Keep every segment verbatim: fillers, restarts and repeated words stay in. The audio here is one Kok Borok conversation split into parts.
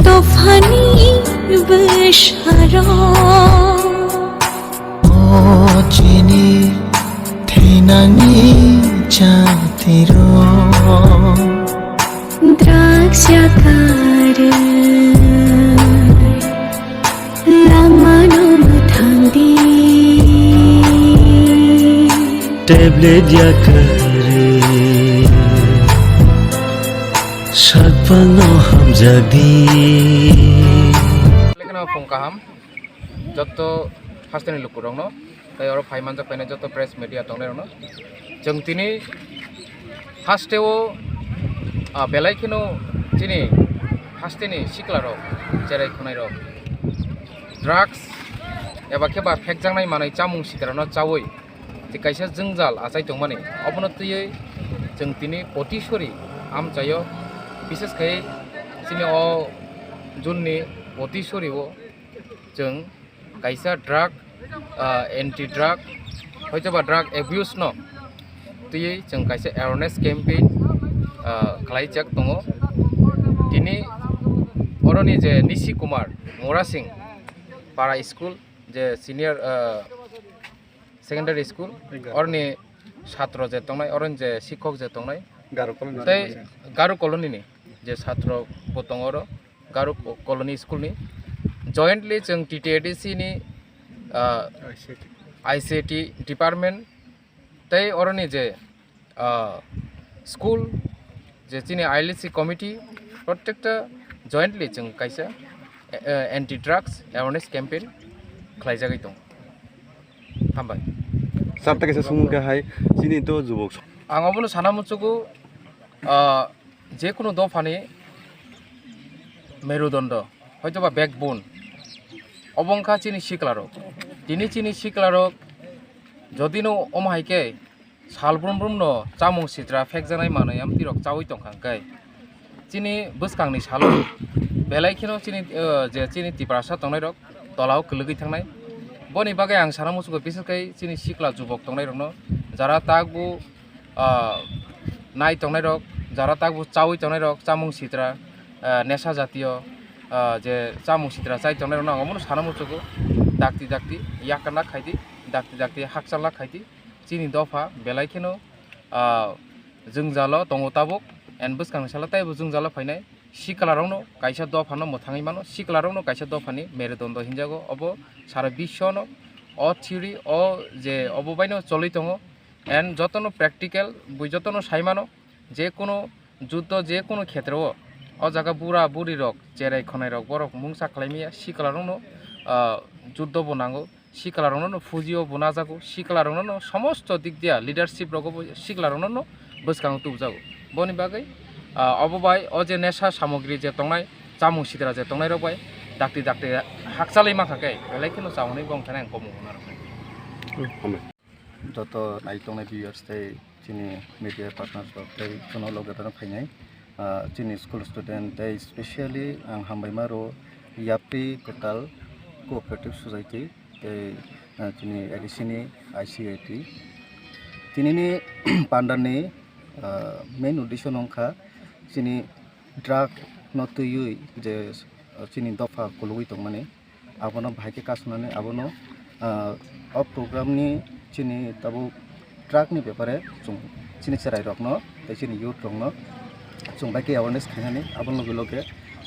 Tophani bwsarok. O chini thinani chatirok. Drugs yakarwi lamano mwthangdi. Tablet yakarwi sakpalno hamjakdi. Lekha no phung kaham. Joto hasteni lukurokno, tei oro phai manjak phainai joto press media tongnairokno. Chwng tini hasteo, ah, belai kheno chini hasteni siklarok, cherai khwnairok drugs eba khe ba phekjaknai manwi chamung sitrano chaui tei kaisa jwngjal achai tongmani. Obono twiwi chwng tini Potisori amchaio, bishes khai chini o June ni Potisori o chwng kaisa drug, ah, anti drug, hoitoba drug abuse no twiwi chwng kaisa awareness campaign, ah, khlaijak tongo. Tini oroni je Nishi Kumar Murasing para school, je senior, ah, secondary school, oroni satro je tongnai, oroni je sikhok je tongnai, Garo colony tei Garo colony ni je satro bo tongo oro. Garo co-, Colony School ni jointly chwng T T A D C ni, ah, I C T department tei oroni je, ah, school je chini I L C committee, prottekta jointly chwng kaisa, eh, anti drugs awareness campaign khlaijagwi tongo. Hambai. Sir, ta kaisa sumung khe hai, chini to jubok. Ang obono sana muchugo, ah, jekunu dophani merudondo, hoitoba backbone, obo wngkha chini siklarok. Tini chini siklarok jodino omo hai khe sal brum brumno chamung sitra phekjaknai manwi amtwirok chaui tongkha hwnkhe, chini bwskangni salo belai kheno chini, eh, je chini Tiprasa tongnairok tolao kwlwgwi thangnai. Boni bagwi ang sana muchugo, bises khe chini sikla jubok tongnairokno, jara takbu ah, nai tongnairok, jara takbu chaui tongnairok, chamung sitra, ah, nesa jatiyo, ah, je chamung sitra chai tongnairokno ang omono sana muchugo, dakti dakti yakarna khaidi, dakti dakti hakchalna khaidi, chini dopha belai kheno, ah, jwngjalo tongo tabuk, and bwskangni salo teibo jwngjalo phainai. Siklarokno kaisa dophano mwthangwi mano, siklarokno kaisa dophani merudondo hinjago, obo sara biswano o theory o je obo baino choli tongo. And jotono practical, bui jotono sai mano, je kono juddo, je kono khetreo, o jaga bura buri rok cherai khonai rok borok mungsa khlai maya, sikla rokno, ah, juddo bo nango, sikla rokno no phujio bo najago, sikla rokno no somosto dik dia leadership rogo bo sikla rokno no bwskango tubjago. Boni bagwi, ah, obo bai o je nesa samogri je tongnai, chamung sitra je tongnai rok bai dakti dakti hakchalwi mankha khe, belai kheno chaunai bong thani ang komung hwnna rok. Joto nai tongnai viewers tei chini media partners rok tei jotono loge rok phainai, ah, chini school student tei specially ang hambai ma rwo yapri kwtal cooperative society tei, ah, chini A D C ni I C A T. Tinini pandani, ah, main uddesho no wngkha chini drug no twiwi je, ah, chini dopha kologwi tongmani. Abono bahai khe kasonani abono, ah, o program ni chini tabuk drug ni bepare chwng chini cherai rokno tei chini youth rokno chwng bai khe awareness khainani, aboni loge loge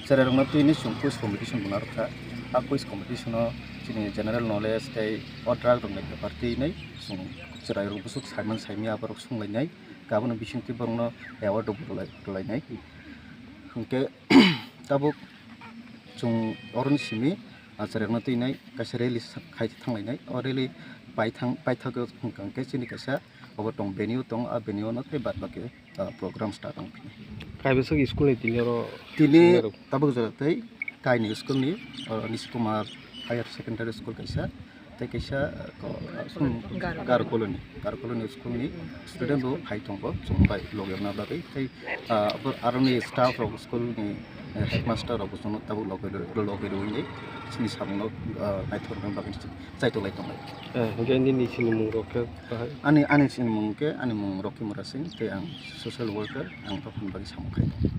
cherai rokno twini chwng quiz competition bo narwkha. A quiz competition o chini general knowledge tei o drug rokni bepar twinai chwng cherai rok bwswk saiman saimya aborok swnglainai, abono bisingtwi borokno award rok rwlai-, rwlainai. Hwnkhe tabuk chwng oroni simi, ah, cherai rokno twinai kaisa rally sa-, khai thanglainai. O rally paithang, paithakgo hwnkha hwnkhe chini kaisa obo tong venue tong, a venue no tei bad baki, ah, program start wng phini. Kaibwswk school ni tini oro tini senior rok? Tabuk jora tei kaini school ni, ah, Nishi Kumar Higher Secondary School kaisa. Tei kaisa, ah, ko-, Garo. Garo Colony, Garo Colony school ni student bo phai tongo, chwng bai loge rwna bagwi. Tei, ah, bo aroni staff rok school ni, eh, headmaster rok bo chwngno tabuk loge rw-, loge rwwi chini samung no, ah, naithok rwna bagwi chaitok lai tongo. Eh, hwnkhe nini sinimung rok khe bahai? Ani, ani sinimung khe, ani mung Rocky Murasing, tei ang social worker, ang dophani bagwi samung khai tongo.